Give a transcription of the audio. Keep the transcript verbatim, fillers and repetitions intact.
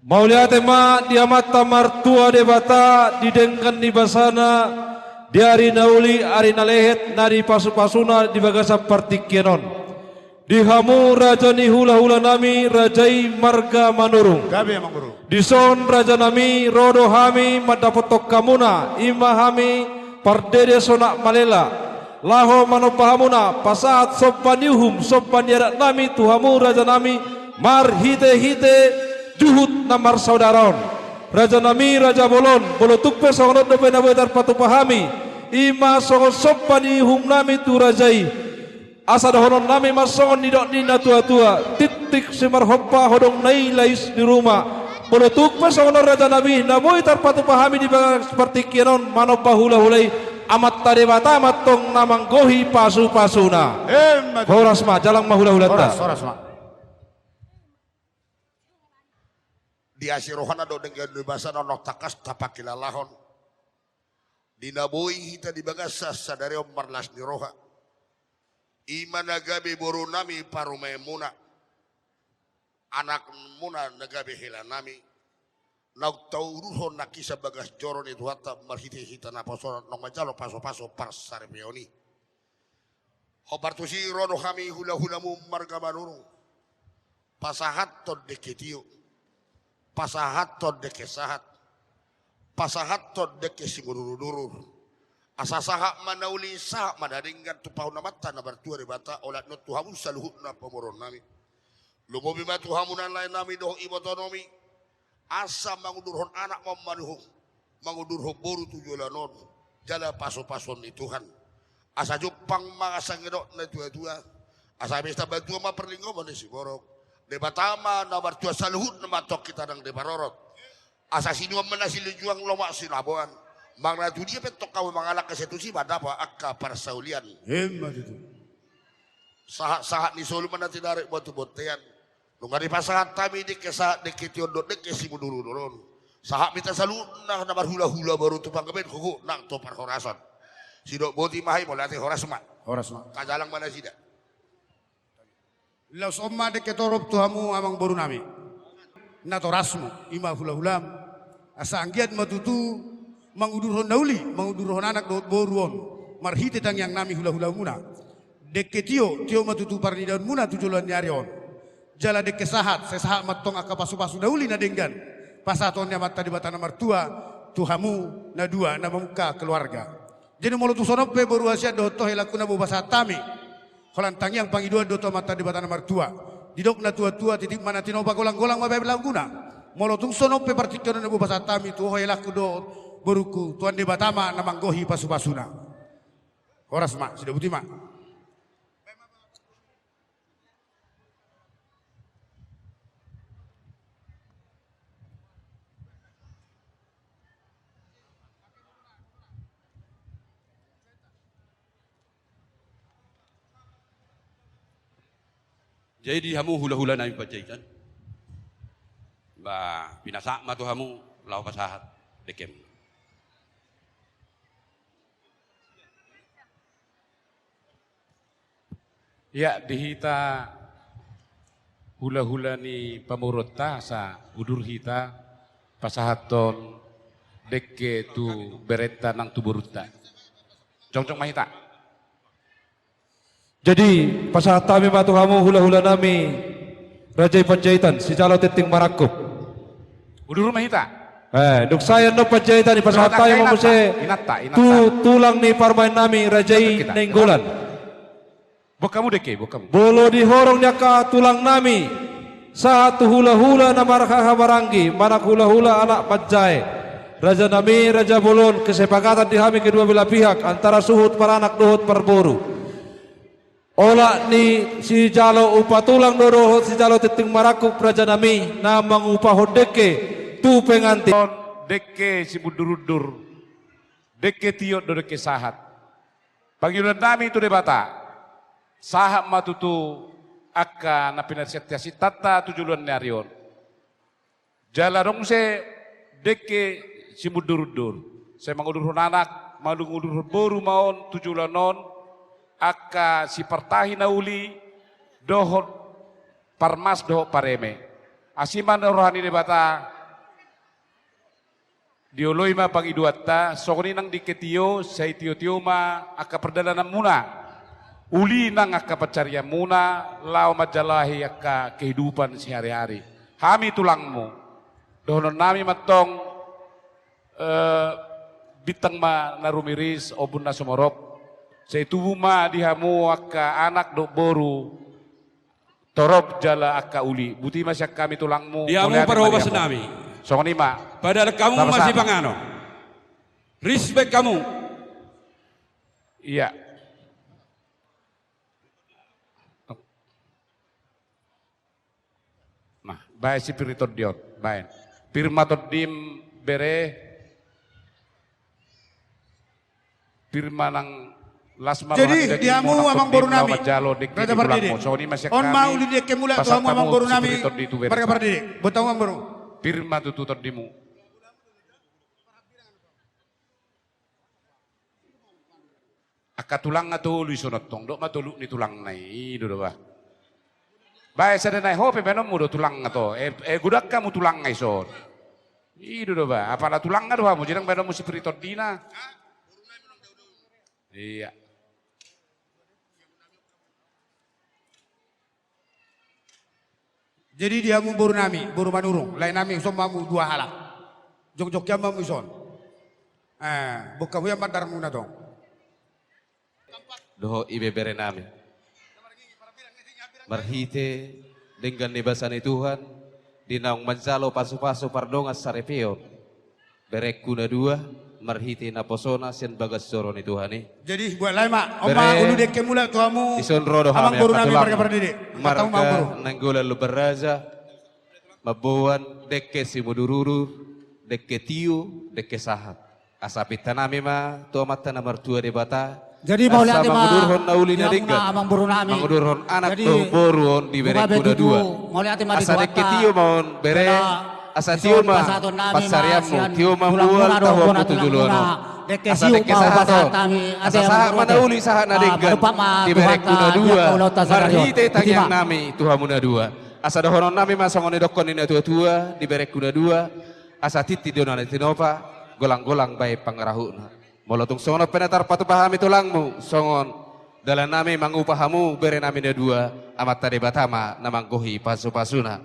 Mauliate ma di Amanta Martua Debata di denggan ni basana, di ari na uli, ari na lehet, na dipasupasuna di bagasan partingkian on. Di hamu raja ni hulahulanami, raja i marga Manurung. Gabe, Amang Guru. Dison rajanami, ro do hami mandapothon hamuna, i ma hami pardede Sonak Malela. Laho manomba hamuna pasahat somba ni uhum, somba ni adatnami tu hamu rajanami, marhitehite juhut na marsaudara on. Rajanami, raja bolon, molo tung pe songon on dope na boi tarpatupa hami, i ma songon somba ni uhumnami tu raja i. Asa dohononnami ma songon nidok ni natuatua: Tintin simarhompa, hodong na i lais ni ruma. Molo tung pe songon on rajanami, na boi tarpatupa hami di bagasan partingkian on manomba hulahula i, Amanta Debata ma antong na manggohi pasupasuna. Emma tutu. Horas ma, jalang ma hulahulanta. Horas, horas ma. Di asi rohana dohot denggan ni basana, unang tangkas tapangkilalahon di na boi hita di bagasan sadari on marlas ni roha. I ma na gabe borunami parumaenmuna, anakmuna na gabe helanami, naung taudurhon nangkin sian bagas joro ni Tuhanta marhitehite naposo, naung manjalo pasupasu parsaripeon i. Hombar tusi ro do hami hulahulamu marga Manurung, pasahathon dengke tio, pasahathon dengke sahat, pasahathon dengke simudurudur. Asa sahat ma na uli, sahat ma na denggan tu pahuna Amanta na martua Debata, olat ni on tu hamu saluhutna pamoruonnami. Lumobi ma tu hamu na laenami dohot ibotonami, asa mangudurhon anak ma on Manurung, mangudurhon boru tu joloan on, jala pasupasuon ni Tuhan. Asa jumpang ma sangap ni natuatua, asa besta bantuan ma parlinggoman ni siborok. Debata ma na martua saluhutna ma antong hita nang diparorot. Asa sinuan ma na silinjuang, lomak sinaboan. Manang na tu dia pe antong hamu mangalangka, sai tusi ma dapot angka parsaulian. Emma tutu. Sahatsahat ni solu ma na tinarik ma tu bontean. Nunga dipasahat hami dengke sahat, dengke tio dohot dengke simudurudur on, sahat ma hita saluhutna na marhulahula boru tu panggabean, hohot nang tu parhorasan. Sidok boti ma hami, mauliate, horas ma. Horas ma. Tajalang ma nasida. Laos on ma dengke torop tu hamu amangborunami, natorasmu, i ma hulahulam. Asa anggiat ma tutu mangudurhon na uli, mangudurhon anak dohot boru on, marhite tangiangnami hulahulamuna. Dengke tio, tio ma tutu parnidaonmuna tu joloan ni ari on. Jala dengke sahat, sai sahat ma antong angka pasupasu na uli na denggan pasahaton ni Amanta Debata na martua tu hamu na dua na mamungka keluarga. Jadi molo tung songon on pe boru hasian dohot ho helangku na boi hupasahat hami, holan tangiang pangidoan do tu Amanta Debata na martua. Didok natuatua: Titip ma na tinopa, golanggolang ma bahen langguna. Molo tung songon on pe partingkian on na boi hupasahat hami tu ho helangku dohot borungku, Tuhan Debata ma na manggohi pasupasuna. Horas ma, sidok boti ma. Jadi hamu hulahulanami Panjaitan, ba pinasahat ma tu hamu laho pasahat dengkem. Ia di hita hulahula ni pamoruonta, asa udur hita pasahathon dengke tu berenta nang tu borunta. Jongjong ma hita. Jadi pasahat hami ma tu hamu hulahulanami raja i Panjaitan, sijalo tintin marangkup. Udur ma hita. Eh, dung sae annon Panjaitan i, pasahat hami ma muse tu tulang ni parumaennami raja i Nainggolan. Boan hamu dengke, boan hamu. Molo di horong ni angka tulangnami, sahat tu hulahula na marhahamaranggi, manang hulahula anak manjae, rajanami raja bolon, kesepakatan di hami kedua belah pihak, antara suhut paranak dohot parboru. Olat ni sijalo upa tulang do dohot sijalo tintin marangkup rajanami na mangupahon dengke tu pengantin. Dengke simundur-undur, dengke tio do dengke sahat. Pangidoannami tu Debata, sahat ma tutu angka na pinarsiansiantanta tu joloan ni ari on. Jala adong muse dengke simundur-undur, sai mangudurhon anak, mangudurhon boru ma on tu joloan on, angka sipartahi na uli dohot parmas dohot pareme. Asi ma na roha ni Debata Dioloi ma pangidoanta, songon i nang dengke tio, sai tiotio ma angka pardalananmuna. Uli nang angka pansarianmuna, laho manjalahi angka kehidupan sehari-hari. Hami tulangmu. Dohononnami ma antong, eh, bintang ma na rumiris, ombun na sumorop. Sai tubu ma di hamu angka anak dohot boru, torop jala angka uli. Boti ma sian hami tulangmu. Di hamu parhobasnami. Songon i ma. Padalan hamu ma sipanganon. Respect hamu. Iya. Nah, baen si pir ni tondi on, baen. Pir ma tondim bere. Pir ma nang las ma roha ni dagingmu. Jadi di hamu amangborunami, Raja Pardede. On ma uli ni dengke mula tu hamu amangborunami. Marga Pardede. Botima amangboru. Pir ma tutu tondimu. Angka tulangna tolu i songon tong, dok ma tolu ni tulangna i, i do do ba. Baen sada nai ho pe baenonmu do tulangna to. Eh, eh, godang hamu tulangna i son. I do do ba. Apala tulangna do hamu, jadi baenonmu si pir ni tondina. Iya. Jadi di hamu borunami, boru Manurung, laenami, son ma hamu dua halak. Jongjong hian ma hamu i son. Eh, bungka hian ma darmuna tong. Dohot ibeberenami. Marhite denggan ni basa ni Tuhan, di naung manjalo pasupasu pardongan saripeon. Berengku na dua, marhite naposona sian bagas joro ni Tuhan i. Jadi, buat lae ma, on ma ulu dengke mula tu hamu. Dison ro do hami amangboru nami, marga Pardede. Marga Nainggolan Lumban Raja, mamboan dengke simudurudur, dengke tio, dengke sahat. Asa pinta nami ma tu Amanta na martua Debata. Jadi, mauliate ma, asa mangudurhon na uli na denggan, amangboru nami, mangudurhon anak dohot boru on di berengku na dua. Asa dengke tio ma on bere, asa tio ma pansarianmu, tio ma mual tahuanmu tu joloan on. Asa dengke sahat on, asa sahat ma na uli sahat na denggan di berengku na dua. Marhite tangiang nami tu hamu na dua. Asa dohonon nami ma songon nidokkon ni na tua-tua di berengku na dua. Asa tintin do na tinopa, golang-golang baen pangarahutna. Molo tung songon on pe na tarpatupa hami tulangmu, songon dalan nami mangupa hamu bere nami na dua, Amanta Debata ma na manggohi pasu-pasuna.